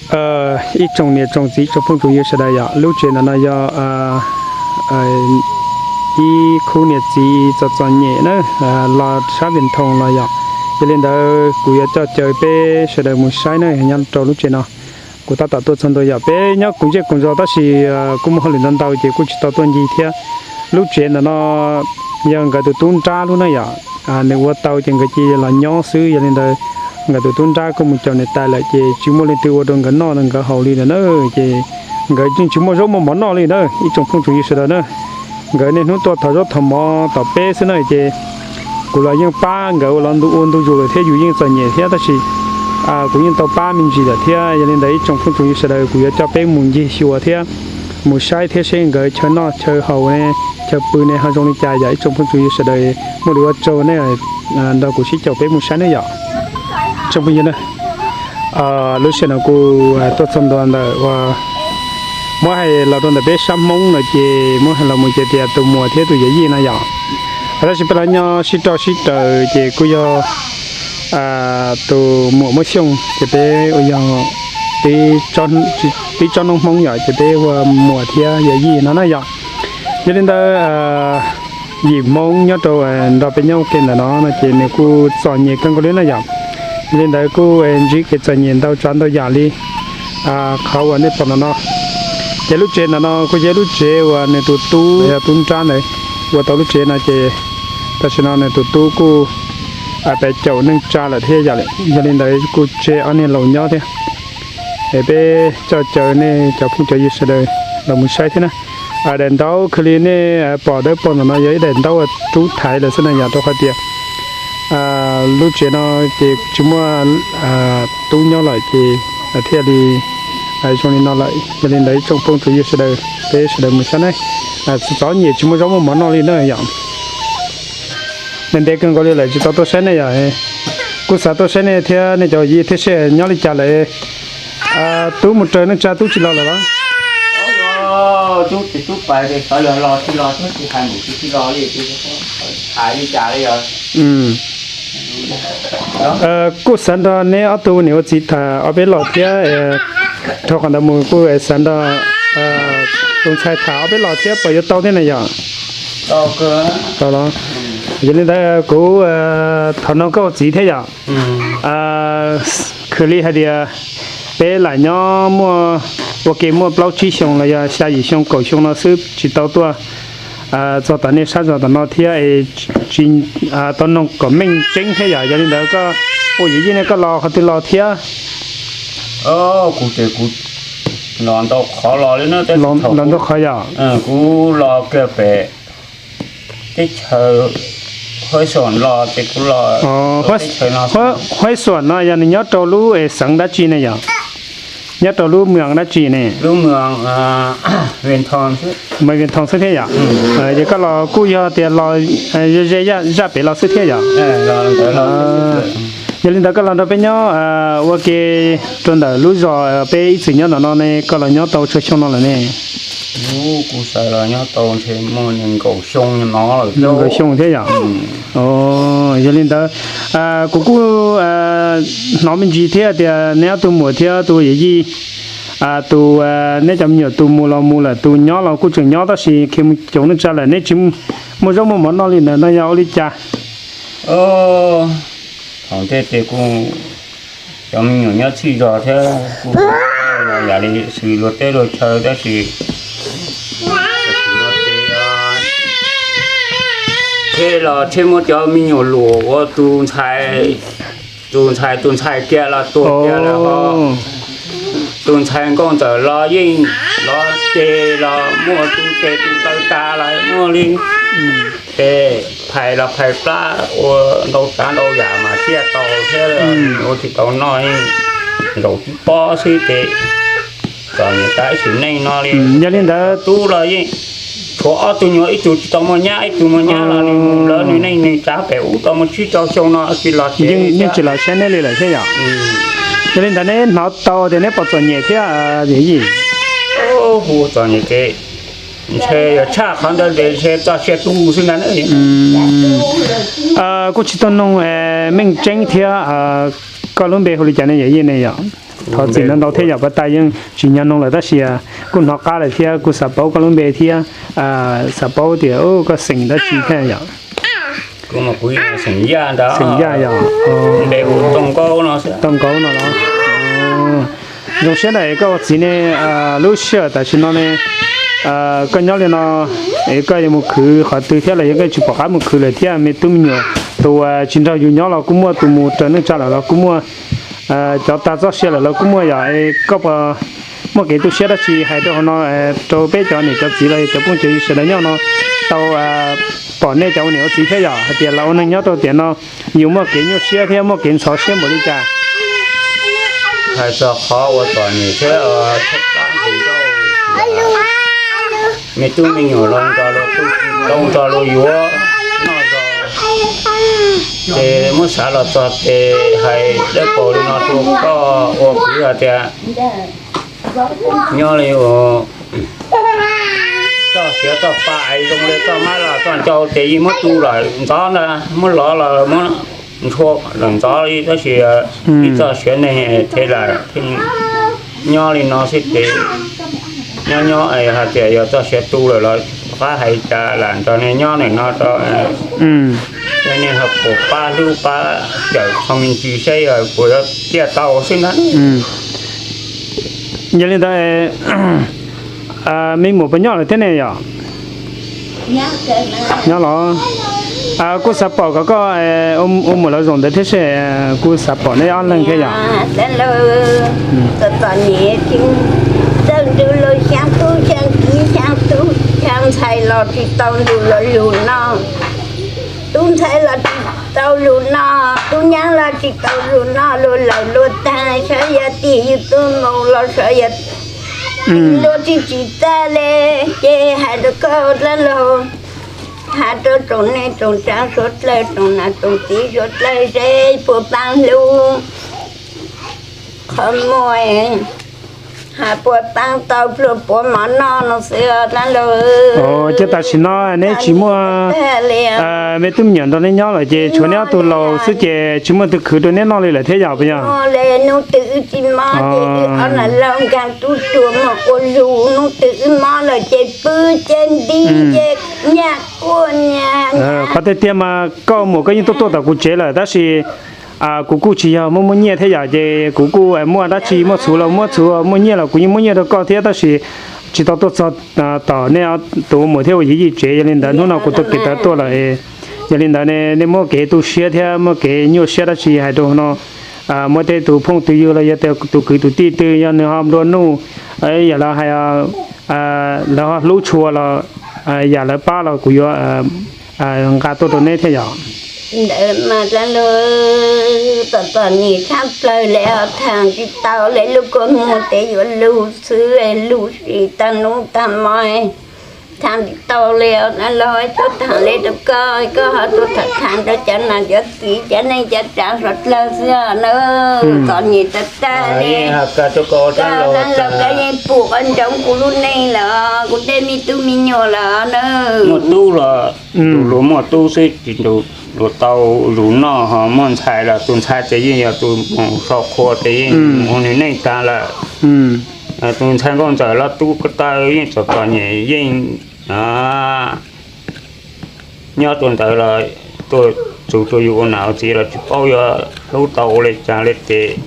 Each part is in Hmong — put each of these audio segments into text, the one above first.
Ib tsoom niam tsoom txiv tsoom phooj tsoom ywg sawv daws yom, lub tsev ntawm no yog ib khub niam txiv txom txom nyem na, los sab Vias Thoos los yom. Yog li ntawd kuv yuav coj caw peb sawv daws mus saib na nyob rau lub tsev no. Kuv tab tom tuaj txog ntua yom, peb nyob koom zej koom zos tab sis kuj muaj hauj lwm ntau ntau ces kuj tsis tau tuaj ncig thiab. Lub tsev ntawm no yog nkawd tus tub nrab lub na yom, nws ua tau ces nkawd cia los nyob xwb. Yog li ntawd nkawd tus tub nrab kuj mus caum niam tais lawm ces tsis muaj leej twg ua rau nkawd noj nkawd haus li lawm na. Ces nkawd yeej tsis muaj zaub muaj mov noj li na ib tsoom phooj tsoom ywg sawv daws na. Nkawd niaj hnub tuaj thov zaub thov mov tom peb xwb na ces kuv los yeej pab nkawd ua los ntu ua ntu zus lawm thiab, yus yeej txom nyem thiab tab sis kuv yeej tau pab me ntsis lawm thiab. Yog li ntawd ib tsoom phooj tsoom ywg sawv daws kuv yuav coj peb mus ncig xyuas thiab mus saib thiab seb nkawd chaw noj chaw haus ne, chaw pw ne ho zoo li cas yom. Ib tsoom phooj tsoom ywg sawv daws muaj lus ua tsaug nej nrog kuv sib caum peb mus saib ne yom. Tsoom phooj ywg, lub sij hawm no kuj tuaj txog ntua ntawm uas muab hais los rau ntawm peb sab Hmoob no ces muab hais los mus ces tias tus muam thiab tus yawm yij no yom. Tab sis peb los nyob sib roj sib raws ces kuj yog tus muam Muaj Xyooj ces peb ua yog tib tsob noob Hmoob yom ces peb ua muam thiab yawm yij no na yom. Yog li ntawd yim Hmoob nyob rau nrog peb nyob ua ke ntawm no no ces nws kuj txom nyem kawg nkaus li na yom. Yog li ntawd kuj ntsib kev txom nyem ntau tsav ntau yam li qhov uas nej pom ntawm no. Ces lub tsev ntawm no kuj yog lub tsev uas nws tus tub yog tub nrab ntawd ua tau lub tsev no ces tam sim no nws tus tub kuj pem caum neej tsa lawm thiab yom. Yog li ntawd kuj tseg ob niag laus nyob thiab. Es peb coj caw nej cov phooj cov ywg sawv daws los mus saib thiab na. Daim ntaub kws li nej pom dawb paug ntawm no yog ib daim ntaub rub thaiv lawm xwb na yom, rau qhov tias lub tsev no ces tsis muaj tub nyob lawm ces thiaj li zoo li no lawm. Yog li ntawd ib tsoom phooj tsoom ywg sawv daws, peb sawv daws mus saib na. Txom nyem tsis muaj zaub muaj mov noj li na yom. Ntev ntev kawg nkaus li lawm tsis tau tuaj saib nej yom. Kuj xav tuaj saib nej thiab nej cov yij thiab seb nyob li cas lawm. Tub mus raws neej tsa tub tsis los lawm los? Kuj xav nrog neb ob tug niam ua txiv tham ob peb los thiab, dhau qhov ntawd mus kuj xav nrog tus ntxhais tham ob peb los thiab puas yuav tau thiab na yom? Tau los. Yog li ntawd kuv thov nug koj ua txiv thiab yom. Khwv li hais tias peb lam nyob muaj ua ke muaj plaub tsib xyoo los yog xya yim xyoo kaum xyoo no xwb tsis tau tuaj txog tom nej sab zos tom no thiab es tsis tau noog kom meej tseeb thiab yom. Yog li ntawd koj ua yawm yij ne koj los qhov twg los thiab? Kuv ces kuv los ntau qhov los li na, los ntau qhov yom. Kuv los kiag pem teb chaws Huaib Xuam los ces kuv los teb chaws no. Huaib Xuam no yog nws nyob rau lub xeev dab tsi ne yom? Nyob rau lub moos dab tsi ne? Lub moos Vias Thoos xwb thiab yom? Ces koj los kuj yog tias los ze ze zaj pem los xwb thiab yom? Yog li ntawd koj los nrog peb nyob ua ke rau ntawm lub zos peb ib txwm nyob ntawm no ne, koj los nyob tau tsawg xyoo no lawm ne? Kuv xav los nyob tau ntshe muaj nees nkaum xyoo no lawm. Nees nkaum xyoo thiab yom? Yog li ntawd kuv kuj hnov me ntsis thiab tias neb ob tug muam thiab tus yawm yij, tus neb cov me nyuam tus mus los mus lawm, tus nyob los kuj tseem nyob tab sis khiav mus caum neej tsa lawm, neb tsis muaj zaub muaj mov noj li ntawd no yog ua li cas? Thaum ntej ces kuj cov me nyuam nyob txhij zos thiab kuj yam li xws luag teb luag chaw tab sis thiaj los thiaj muab cov me nyuam luam ua tus ntxhais, tus ntxhais tus ntxhais kiag los tuag kiag lawm ho. Tus ntxhais nkauj ntxawm los yeej los ces los muaj tus tes tus taw tas los muaj li ces phais los phais plab ua ntau tsav ntau yam mas thiaj tau thiab, ua tsis tau noj, zaum tib pob xwb ces txom nyem tas ib sim neej no li. Yog li ntawd tub los yeej tshuav ob tug nyuam, ib tug tsis tau muaj nyab, ib tug muaj nyab los nws mus lawv nws neej nws tsav pem ub tau muaj tsib rau xyoo no tsis los tsev, yeej tsis los saib neb li lawm thiab yom? Yog li ntawd neb hnov tau tias neb puas txom nyem thiab yawm yij? Hu txom nyem ces ntshe yog tshaj qhov ntawd ces ntshe txoj sia tu xwb ntag. Kuj tsis tau noog meej tseeb thiab, koj lub npe hu li cas ne yawm yij ne yom? Thov txim ntau ntau thiab yom, pas tas yeej tsis nyob noo lawm tab sis kuj hnov qab lawm thiab kuj xav paub koj lub npe thiab xav paub tias koj xeem dab tsi thiab yom. Xeem Yaj yom. Tooj Nkaub no los. Zoo siab ntawm koj ua txiv ne, lub sij hawm tam sim no ne, koj nyob li no, koj yuav mus khwv qhov twg thiab los yog koj tsis pom qab mus khwv lawm thiab me tub me nyuam tus tsis nrog yus nyob los kuj muaj, tus mus raws neej tsa lawm los kuj muaj, cov tag txoj sia lawm los kuj muaj yom. Koj puas muaj kev tu siab dab tsi hais rau hauv no rau peb cov niam cov txiv los cov phooj cov ywg sawv daws nyob no tau pom nej cov ua niam ua txiv thiab yom, hais tias los ua neeg nyob rau tiam no yus muaj kev nyuaj siab thiab muaj kev ntxhov siab npaum li cas? Hais txog qhov ua txom nyem thiab me tub me nyuam los nrog luag tu, los nrog luag yuav noj zog, ces muab xav los txog ces hais dawb paug li no rau koj ua kwv hais tias nyob li txoj siav txoj pa es zoo li txoj mab los txoj ncau ces yeej muab tu lawm ntxov ntag, muab lov los muab ntxhua lawm ntxov li tab sis ib txoj siav neeg thiab lawm, nyob li no xwb ces nyob nyob hais tias yog txoj siav tu lawm los rov qab hais cas lam nrog nej nyob ntawm no rau nej ho puas pab hlub pab cawm qhov me ntsis saib yog puas yuav ciaj tau xwb ntag. Yog li ntawd me muam puas nyob lawm thiab ne yom? Nyob los. Kuj xav pom kom koj ua muam lawv zaum ntawd thiab seb, kuj xav pom neb ob leeg thiab yom. Txom txom nyem, txawj nrug luag xyaa tub xyaa kiv xyaa tub xyaa ntxhais los tsis tau lug los lug noj. Tub ntxhais los tsis tau lug noj, tub nyab los tsis tau lug noj, luag lawm luag taag, saib yog tim yus tuaj mus los saib yog tim luag tsis tsim txaj le. Ces hais rau koj dab laug, hais rau tsoom neej tsoom tsaa suav dlawg, tsoom nam tsoom txiv suav dlawg seb puas paab hlub qhov muag, hais puas paab tau pluag puav mov noj no xwb dab laug. Ces tam sim no neb tsis muaj me tub me nyuam nrog neb nyob lawm ces tshuav neb ob tug laus xwb ces tsis muaj tug khwv rau neb noj li lawm thiab yom, puas yog? Hnub twg wb tsis mob ces wb ob nam laug nkaag tub ruam moog ua lug, hnub twg wb mob lawm ces pw ces nti ces nyag quaj nyag. Qhov tiag tiag mas koj muam koj yeej tuaj tuaj tom kuv tsev lawm tab sis kuv kuj tsis yog muaj muaj nyiaj thiab yom, ces kuv kuj muaj dab tsi muaj txhuv los muab txhuv, muaj nyiaj los kuv yeej muab nyiaj rau koj thiab tab sis tsis tau tuaj txog tom nej tus muam thiab ua yij tsev, yog li ntawd hnub no kuv tau kev tawv tuaj lawm. Yog li ntawd nej muaj kev tu siab thiab muaj kev nyuaj siab dab tsi hais rau no, muaj tej tus phooj tus ywg los yog tus kwv tus tij twg yog nws ho nplua nuj, yam lawv hais, lawv ho hlub tshua los yam lawv pab los kuv yuav nqa tuaj rau neb thiab yom. Ntawd mas dab laug, txom txom nyem tshaj plawg le, thaam tsis tau le, lub kua muag tes yuav lug xwb, lug sim tag nub tag mo, thaam tsis tau le dab laug, tuaj thaam le rau koj, koj ho tuaj thaam thaam rau cov nam cov txiv cov neej cov tsaa suav dlawg xwb na. Txom nyem tag tag le, koj dab laug koj yeej pum qhov ntsoov kuv lub neej lawm, kuv tej me tub me nyuam lawm na. Muaj tub los luag muaj tub xwb tsis luag tau lug noj, ho muaj ntxhais los tus ntxhais ces yeej yog tus mus sau qhua ces yeej mus ua nws neej tag lawm. Tus ntxhais nkauj ntxawm los tub ko taw yeej txom txom nyem yeej nyob rau ntawd los tuaj txug rau yus ua nam ua txiv los tsis paub yuav hlub tau ua li cas li ces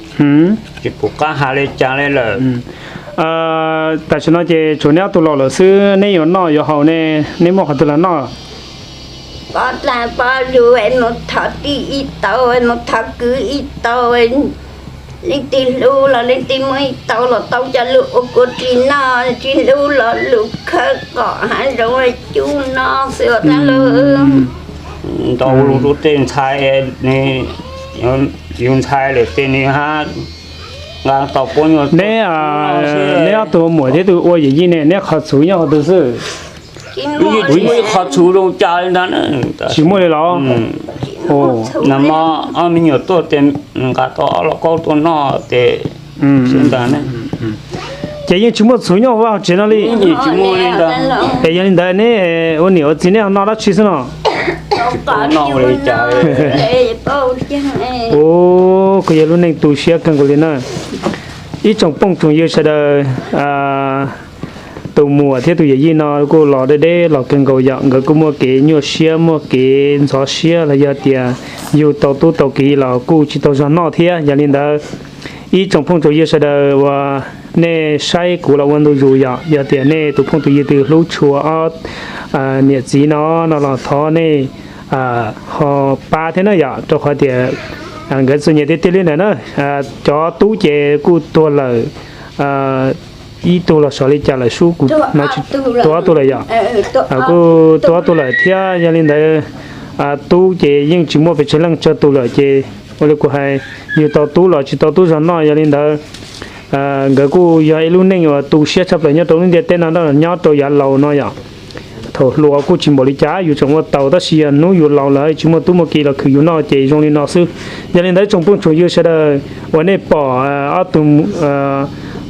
tsis pum qab has li cas li lawm. Tam sim no ces tshuav neb ob tug laus lawm xwb, neb yuav noj yuav haus ne, neb muaj qhov twg los noj? Pob dlaag pob lug es mus thov tij ib tau, mus thov kwv ib tau. Leej twg hlub los leej twg muaj ib tau los tau coj lug ua kua ris noj, tsis hlub los lug khawb qom hav zoov cub noj xwb dab laug. Ntau lug rau tej ntxhais, yus ntxhais lawm ces nws hab nqa tau puab nyuag. Neb, neb ob tug muam thiab tus ua yawm yij ne, neb qhov txhuv nyob qhov twg xwb? Kuv yeej tsis muaj ib qhov txhuv zoo cas li ntag. Tsis muaj li los? Nag hmo ob me nyuam tuaj ces nqa tau ob lauj kaub tuaj noj ces xwb ntag. Ces yeej tsis muaj txhuv nyob vaj tsev no li? Es yog li ntawd neb ua niam ua txiv neb ho noj dab tsi xwb no? Ua, koj yog lub neej tu siab kawg nkaus li na. Ib tsoom phooj tsoom ywg sawv daws, tus muam thiab tus yawm yij no kuj los deb deb los kawg nkaus yom, nkawd kuj muaj kev nyuaj siab muaj kev ntxhov siab los yog tias yug tau tub tau kiv los kuj tsis tau zog noj thiab. Yog li ntawd, ib tsoom phooj tsoom ywg sawv daws uas nej saib kuv los ua ntu zus yom, yog tias nej tus phooj tus ywg twg hlub tshua ob niam txiv no no los thov nej ho pab thiab na yom, rau qhov tias nkawd txom nyem tiag tiag li ntawm na. Cov tub ces kuj tuag lawm ib tug los xyov li cas lawm sub, kuv hnov tsis, tuag ob tug lawm yom. Kuj tuag ob tug lawm thiab, yog li ntawd tub ces yeej tsis muaj pes tsawg leej tsawg tus lawm ces ua li kuv hais, yug tau tub los tsis tau tub zog noj. Yog li ntawd nkawd kuj yog ib lub neej uas tu siab tshaj plaws nyob rau lub ntiaj teb no nyob rau yav laus no yom. Thaum hluas kuj tsis npaum li cas yus tseem ua taus, tab sis yog hnub yus laus lawm tsis muaj tub muaj kiv los khwv yus noj ces zoo li no xwb. Yog li ntawd tsoom phooj tsoom ywg sawv daws uas nej pom ob tug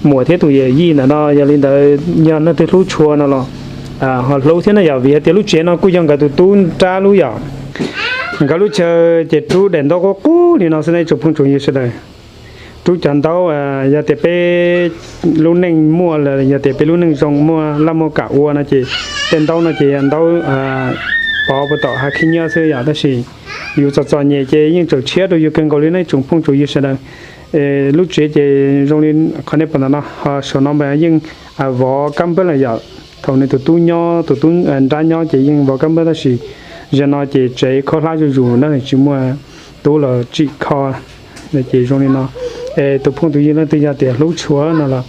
muam thiab tus yawm yij ntawm no, yog li ntawd yog leej twg hlub tshua no los ho hlub thiab na yom, vim hais tias lub tsev no kuj yog nkawd tus tub nrab lub yom. Nkawd lub chaw ces rub daim ntaub qub qub li no xwb ne tsoom phooj tsoom ywg sawv daws. Rub cov ntaub, yog tias peb lub neej muaj los yog tias peb lub neej zoo muaj laj muaj kam ua no ces tej ntaub no ces yog ntaub pov puag tom hav khib nyiab xwb yom, tab sis yus txom txom nyem ces yeej tseem tshiab rau yus kawg nkaus li ne tsoom phooj tsoom ywg sawv daws. Lub tsev ces zoo li qhov nej pom ntawm no, ho saum no mas yeej vov kab npawb lawm yom. Thaum nws tus tub nyob, tus tub nrab nyob ces yeej vov kab npawb, tab sis zaum no ces tsev khaub hlab zuj zus na, tsis muaj tub los tsim kho ces zoo li no. Es tus phooj tus ywg leej twg yog tias hlub tshua no los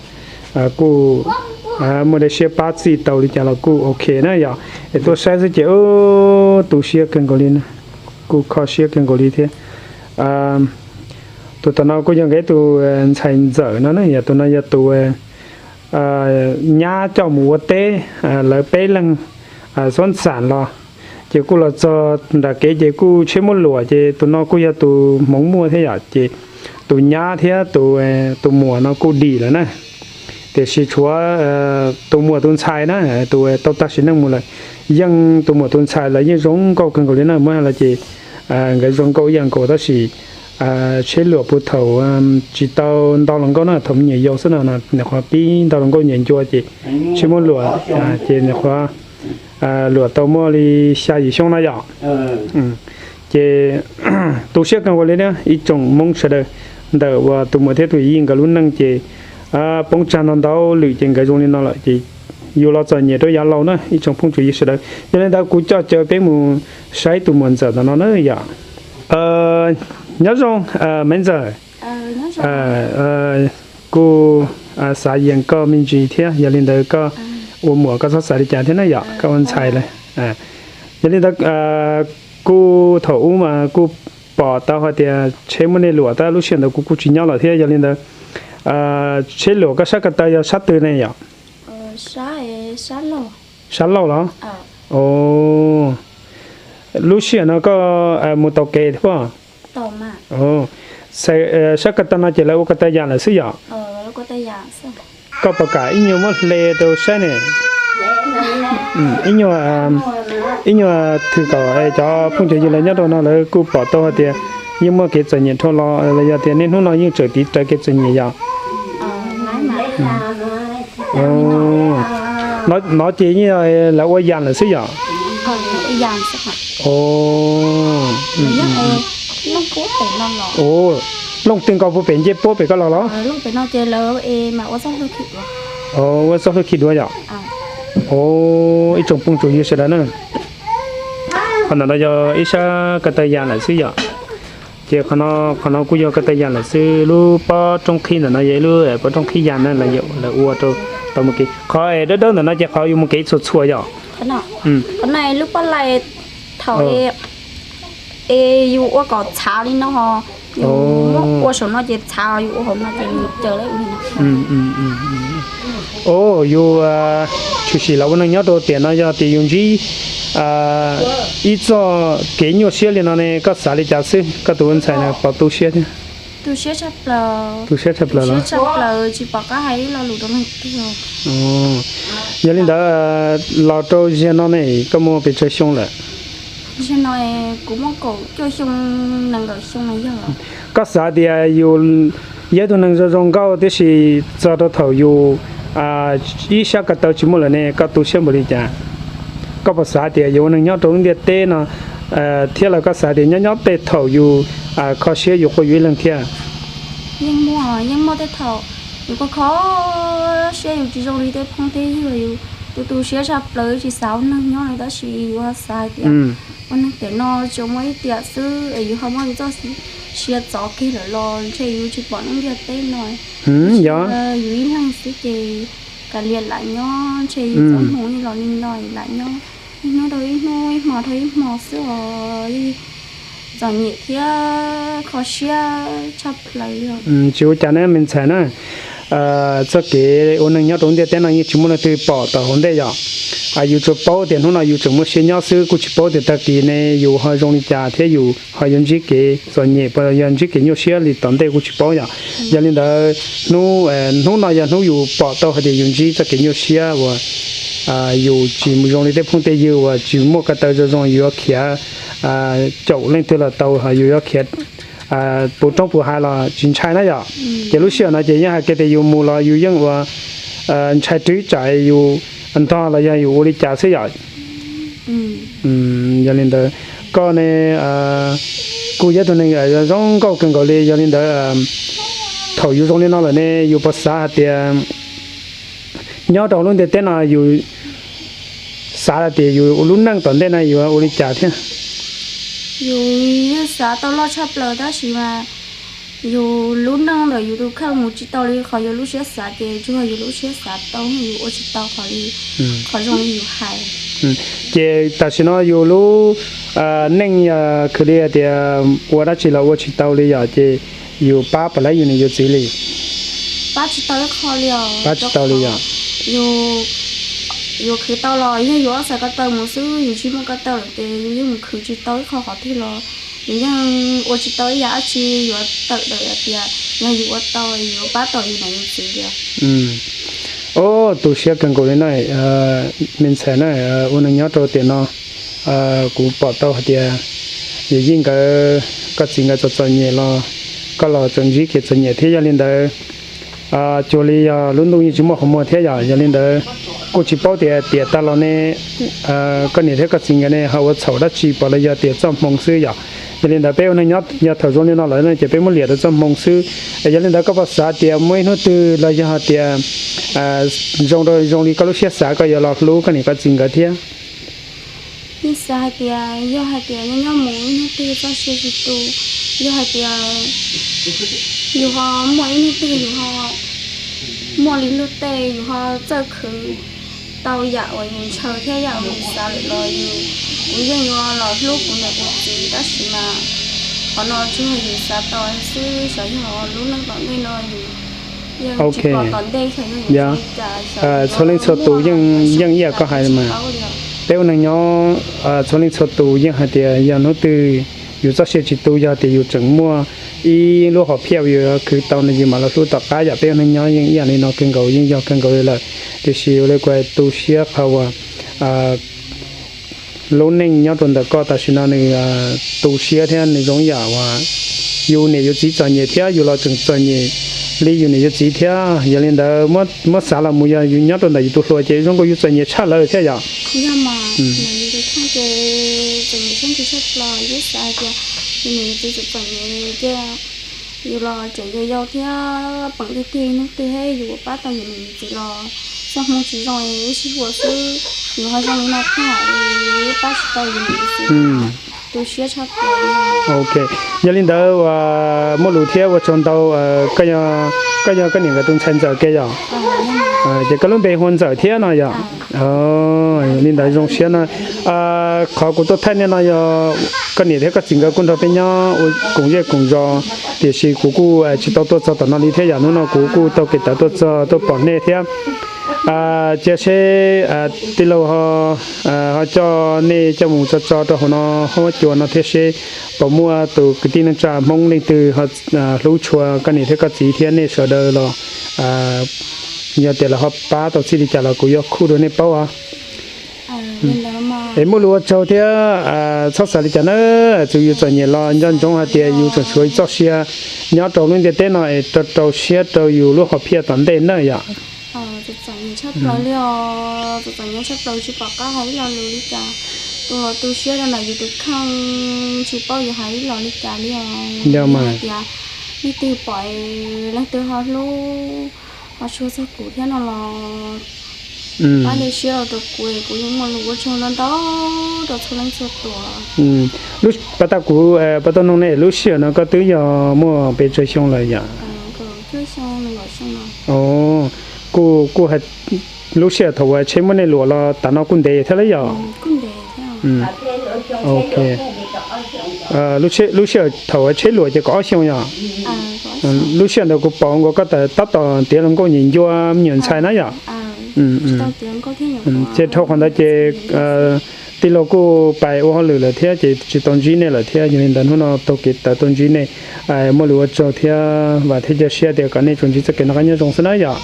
kuj muaj dej siab pab txij tau li cas los kuj ok na yom. Es tuaj saib xwb ces tu siab kawg nkaus li, kuj kho siab kawg nkaus li thiab. Tus tom no kuj yog nkawd tus ntxhais ntxawm no na, yog tus no yog tus nyab coj mus ua teb, lawv peb leeg xuab ntxam los, ces kuj los txog nram kev ces kuj tsheb muab luam, ces tus no kuj yog tus hmoov muaj thiab yom, ces tus nyab thiab tus muam no kuj dim lawm na. Tiam sis tshuav tus muam tus ntxhais na, tus tau tag sim neej mus lawm, yeej tus muam tus ntxhais lawv yeej zoo nkauj kawg nkaus li na, muab hais los ces nkawd zoo nkauj ib yam nkaus, tab sis tsheb luam puag thaum tsis tau ntau hluas nkauj na, thaum me nyuam yaus xwb no, nyuam qhuav pib ntau hluas nkauj nyuam ncua ces tsheb muab luam, ces nyuam qhuav luam tau muaj li xya yim xyoo no yom. Ces tu siab kawg nkaus li na ib tsoom Hmoob sawv daws, ntawm uas tus muam thiab tus yij nkawd lub neej ces poob tsag ntau ntau lwm ces nkawd zoo li no lawm ces yus los txom nyem rau yav laus na ib tsoom phooj tsoom ywg sawv daws. Yog li ntawd kuv coj caw peb mus saib tus muam ntxawm ntawm no na yom. Nyob zoo, Maiv Ntxawm. Kuj xav yees koj me ntsis thiab, yog li ntawd koj ua muam koj txhob xav li cas thiab na yom, koj ua ntxhais lawm. Yog li ntawd kuj thaum ub mas kuj pom tau hais tias tsheb muab nej luam tab lub sij hawm ntawd kuv kuj tsis nyob lawm thiab, yog li ntawd tsheb luam koj sab ko taw yog sab twg ne yom? Sab laug los? Lub sij hawm no koj mus taus kev thiab pob? Sab ko taw no ces lawv ua ko taw yas lawm xwb yom? Koj puas kam ib nyuag muab hle rau saib ne? Ib nyuag, ib nyuag thwm kom cov phooj cov ywg lawv nyob rau no lawv kuj pom tau hais tias yeej muaj kev txom nyem dhau los los yog tias niaj hnub no yeej tseem tiv raws kev txom nyem yom? No ces yeej lawv ua yas lawm xwb yom? Looj twg nkaus puag pem ncej puab pem koj los los? Ua txoj hlwj khi duav yom? Ib tsoom phooj tsoom ywg sawv daws na, qhov ntawm no yog ib sab ko taw yas lawm xwb yom? Ces qhov no kuj yog ko taw yas lawm xwb, lub pob rooj qhib ntawm no yog ib lub pob rooj qhib yas na, lawv ua rau tau mus kev. Qhov es dawb dawb ntawm no ces qhov yus mus kev txhua txhua yom? Qhov no lub pob lais thaum es yus ua kom txhav li no ho, yus muab ua saum no ces txhav, yus ua hauv no ces nws caws lawm. O, yus tshwm sim los ua neeg nyob rau tiam no yog tias yus ntsib ib txoj kev nyuaj siab li no ne koj xav li cas xwb, koj tus ntxhais no puas tu siab thiab? Tu siab tshaj plaws los? Yog li ntawd los rau ziag no ne koj muaj pes tsawg xyoo lawm? Koj xav tias yus Yog ib tug neeg zoo zoo nkauj tiam sis txog rau thaum yus ib sab ko taw tsis muaj lawm ne koj tu siab npaum li cas? Koj puas xav tias yuav ua neeg nyob rau lub ntiaj teb no thiab los koj xav tias nyob nyob tej thaum yus kho siab yus quaj yus ib leeg thiab? Yeej muaj, yeej muaj tej thaum yus kho kho siab yus tsis zoo li tej phooj tej ywg, yus tu tu siab tshaj plaws tsis xav ua neeg nyob li tab sis yus ho xav hais tias ua neeg tiam no tsuas muaj ib tiam xwb es yus ho muaj yus txoj sia txov kiag lawm los ntshe yus tsis pom lub ntiaj teb no. Yus ib leeg xwb ces kav liam lam nyob ntshe yus txoj hmoov los li no lam nyob ib hnub dhau ib hnub ib hmo dhau ib hmo xwb os. Txom nyem thiab kho siab tshaj plaws li. Tsis ua cas ne me ntxhais na. Txoj kev ua neeg nyob rau lub ntiaj teb no yeej tsis muaj leej twg pom tom hauv ntej yom. Yus tsuas paub tias hnub no yus tseem muaj siab nyob xwb kuj tsis paub tias tag kis ne yus ho zoo li cas thiab yus ho yuav ntsib kev txom nyem puas yog ntsib kev nyuaj siab li tom ntej kuj tsis paub yom. Yog li ntawd hnub no yog hnub yus pom tau hais tias yus ntsib txoj kev nyuaj siab uas yus tsis zoo li tej phooj tej ywg uas tsis muaj ko taw zoo zoo yus yuav khiav caum leej twg los tau, yus yuav khiav puv roob puv hav los tsis ntshai na yom. Ces lub sij hawm no ces yeej hais kiag tias yus mus los yus yeej ua ntshai rwb tsam yus ntog los yog yus ua li cas xwb yom. Yog li ntawd koj ne kuj yog tus neeg zoo nkauj kawg nkaus li. Yog li ntawd thaum yus zoo li no lawm ne yus puas xav hais tias nyob rau lub ntiaj teb no yus xav hais tias yus lub neej tom ntej no yuav ua li cas thiab? Yus yeej xav tau loj tshaj plaws tab sis mas yus lub neej ntawm yus tus kheej mus tsis tau li qhov yus lub siab xav ces tsuas yog yus lub siab xav tau yus ua tsis tau qhov li, qhov zoo li yus hais. Ces tam sim no yus lub neej yog khwv li hais tias ua dab tsi los ua tsis tau li yom, ces yus pab puas laib yus niam yus txiv li? Pab tsis tau ib qho li os. Pab tsis tau li yom? Yus khwv tau los yog yus ob txhais ko taw mus xwb, yus tsis muaj ko taw lawm ces yus yeej mus khwv tsis tau ib qho qhov twg los yus yeej ua tsis tau ib yam dab tsi yuav tawm daws hais tias yog yus ua tau yus pab tau yus niam yus txiv li. Ob, tu siab kawg nkaus li na, me ntxhais na, ua neeg nyob rau tiam no kuv pom tau hais tias yus yij nkawd koj txiv nkawd txom txom nyem los koj los tseem ntsib kev txom nyem thiab. Yog li ntawd cuag li yog lub ntuj yeej tsis muaj qhov muag thiab yom. Yog li ntawd kuj tsis paub tias tiam tas los ne koj niam thiab koj txiv nkawd ne ho ua txhaum dab tsi pom los yog tias txoj hmoo xwb yom. Yog li ntawd peb ua neeg nyob yog thaum zoo li no lawm ces peb muab liam rau txoj hmoo xwb. Yog li ntawd koj puas xav tias muaj ib hnub twg los yog hais tias zoo rau zoo li koj lub siab xav koj yuav los hlub koj niam koj txiv nkawd thiab? Yeej xav hais tias yog hais tias nyob nyob mus ib hnub twg txoj sia tsis tu, yog hais tias yus ho muaj ib hnub twg yus ho muaj li luag tej yus ho txawj khwv tau yam uas yus ntshaw thiab yam uas yus xav lawm los yus, kuv yeej yuav los hlub kuv niam kuv txiv tab sis mas qhov no tsuas yog yus xav tau xwb, xyov yog lub neej tom ntej no yus yeej tsis pom tom ntej xyov yog yus li cas. Txhua leej txhua tus yeej yeej ib yam koj hais mas, peb ua neeg nyob txhua leej txhua tus yeej hais tias yog hnub twg yus txoj sia tsis tu, yog tias yus tseem muaj ib lub hom phiaj yus yuav khwv tau no yus mam los hlub tom qab yom. Peb ua neeg nyob yeej ib yam li no kawg nkaus, yeej yog kawg nkaus li lawm. Tiam sis ua li kuv tu siab qhov uas lub neej nyob rau ntawm koj tam sim no nws tu siab thiab nws zoo ib yam uas yus niam yus txiv txom nyem thiab yus los tseem txom nyem li yus niam yus txiv thiab. Yog li ntawd muab xav los mus yog yus nyob rau ntawm yus tus hluas ces zoo nkaus yus txom nyem tshaj lawm thiab yom. Yog mas, yus tus kheej ces txom nyem siab ntsws tshaj plaws, yus xav hais tias yus niam yus txiv txom txom nyem li ces yus los tseem yau yau thiab peem tiag tiag, hnub twg yus pab tau yus niam yus txiv los txoj hmoo tsis zoo es wb sib huam xwb, yus ho zoo li no thiab es pab tsis tau yus niam yus txiv, tu siab tshaj plaws. Ok, yog li ntawd muaj lus thiab ua tsaug ntau. Koj yog koj niam nkawd tus ntxhais ntxawm kiag yom? Ces koj lub npe hu ua Ntxawm thiab no yom? Li ntawd zoo siab no. Qhov kuv tuaj thaij nej no yog koj niam thiab koj txiv nkawd kuj nrog peb nyob ua koom zej koom zos, tiam sis kuv kuj tsis tau tuaj txog tom no li thiab yom. Hnub no kuv kuj taug kev tawv tuaj txog tuaj pom nej thiab. Cia seb tij laug ho coj nej coj mus tso tso rau hauv no huab cua no thiab seb puas muaj tus kwv tij neej tsa Hmoob leej twg ho hlub tshua koj niam thiab koj txiv thiab nej sawv daws los yog tias lawv ho pab tau txij li cas los kuv yuav khuj rau nej paub os. Es muaj lus ua tsaug thiab, txhob xav li cas na, txawm yus txom nyem los nco ntsoov hais tias yus tseem tshuav txoj sia nyob rau lub ntiaj teb no es rau rau siab rau yus lub hom phiaj tom ntej na yom. Txom nyem tshaj plaws li os, txom nyem tshaj plaws tsis pom qab hais ib lo lus li cas. Tu los tu siab rau ntawm yus tus kheej, tsis paub yuav hais ib lo li cas li os. Yog mas tias leej twg pom, leej twg ho hlub, ho tshua txog kuv thiab no los pab li siab los rau kuv, kuv yeej muaj lus ua tsaug ntau ntau rau txhua leej txhua tus. Pab tau kuv, pab tau noog ne, lub sij hawm no koj twb yog muaj pes tsawg xyoo lawm yom? Kuj, kuj, lub sij hawm thaum uas tsheb muab nej luam los tas no kuj ntev thiab lawm yom? Ok. Lub sij hawm thaum uas tsheb luam ces kaum ob xyoo yom? Lub sij hawm ntawd kuv pom nkaus koj tab tom tiav hluas nkauj nyiam ncua me nyuam ntxhais na yom? Ces dhau qhov ntawd ces tij laug kuj pais ua hauj lwm lawm thiab ces tsis tau ntsib nej lawm thiab, yog li ntawd hnub no taug kev tawm tuaj ntsib nej, muaj lus ua tsaug thiab vam thiab cia siab tias kom nej tsuas ntsib txoj kev noj qab nyob zoo xwb na yom?